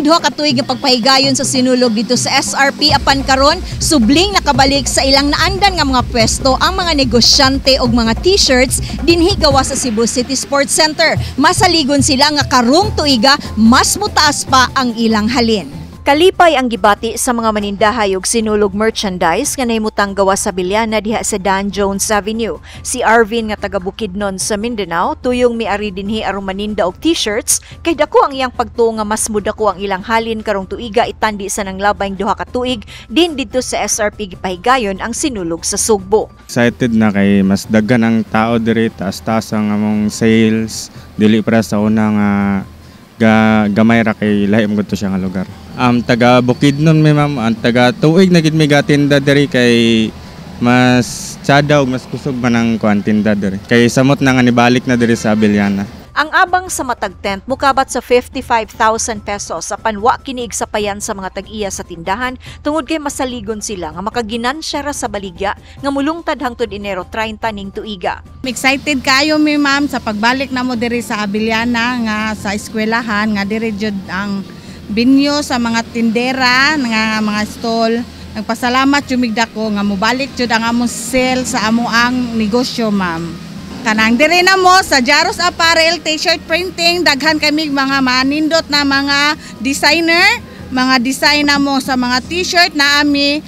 Duha ka tuig nga pagpahigayon sa Sinulog dito sa SRP, apan karon subling nakabalik sa ilang naandan nga mga pwesto ang mga negosyante og mga T-shirts dinhi gawas sa Cebu City Sports Center. Masaligon sila nga karong tuiga mas mutaas pa ang ilang halin. Kalipay ang gibati sa mga manindahay og Sinulog merchandise nga nahimutang gawas sa Abellana diha sa Dan Jones Avenue. Si Arvin nga taga Bukidnon sa Mindanao, tuyong miari dinhi aron maninda og T-shirts kay dako ang iyang pagtuo nga mas mudako ang ilang halin karong tuiga itandi sa nang labay 2 ka tuig din didto sa SRP gipahigayon ang Sinulog sa Sugbo. Excited na kay mas daghan ang tao diri, taas-taas ang among sales, dili para sa una nga gamay ra kay lahi man to siya nga lugar. Taga Bukidnon mi, ma'am, ang taga tuig na gid mi gatinda diri kay mas tsada ug mas kusog man ang kuan tinda diri. Kay samot na nga nibalik na diri sa Abellana. Ang abang sa matag tent mukabat sa 55,000 pesos, apan wa kini igsapayan sa mga tag-iya sa tindahan tungod kay masaligon sila nga makaginansya ra sa baligya nga mulungtad hangtod Enero 30 ning tuiga. Excited kayo mi, ma'am, sa pagbalik namo diri sa Abellana nga sa eskwelahan nga diri jud ang venue sa mga tindera nga mga stall. Nagpasalamat jud mig dako nga mobalik jud ang among sale sa amo ang negosyo, ma'am. Kanang diri na mo sa Jaros Apparel T-shirt printing, daghan kami mga manindot na mga designer, mga design na mo sa mga T-shirt na ami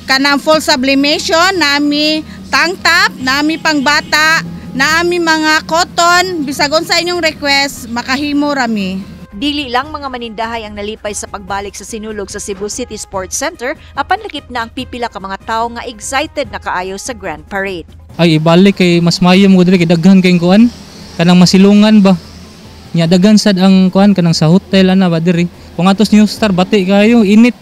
kanang full sublimation, nami tank top, nami pangbata, nami mga cotton, bisag unsa inyong request, makahimo rami. Dili lang mga manindahay ang nalipay sa pagbalik sa Sinulog sa Cebu City Sports Center, apan lakip na ang pipila ka mga tawo nga excited na kaayo sa Grand Parade. Ay, ibalik kay mas maayo mo diri kay daghan kay kuan kanang masilungan ba nya, daghan sad ang kuan kanang sa hotel ana ba diri. Kung atos New Star, bati kayo, init.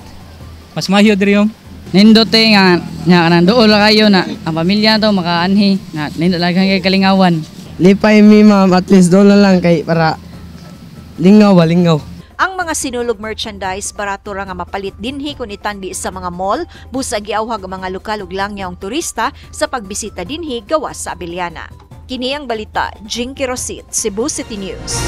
Mas maayo diri yung Nindot eh nga nya kanang duol kayo na ang pamilya to makaanhi na nindot lang kay kalingawan. Lipay mi, ma'am, at least doon na lang kay para lingaw ba, lingaw. Ang mga Sinulog merchandise barato ra nga mapalit dinhi kun itandi sa mga mall, busa giawhag ang mga lokal ug langyaong turista sa pagbisita dinhi gawas sa Abellana. Kini ang balita, Jinky Rosit, Cebu City News.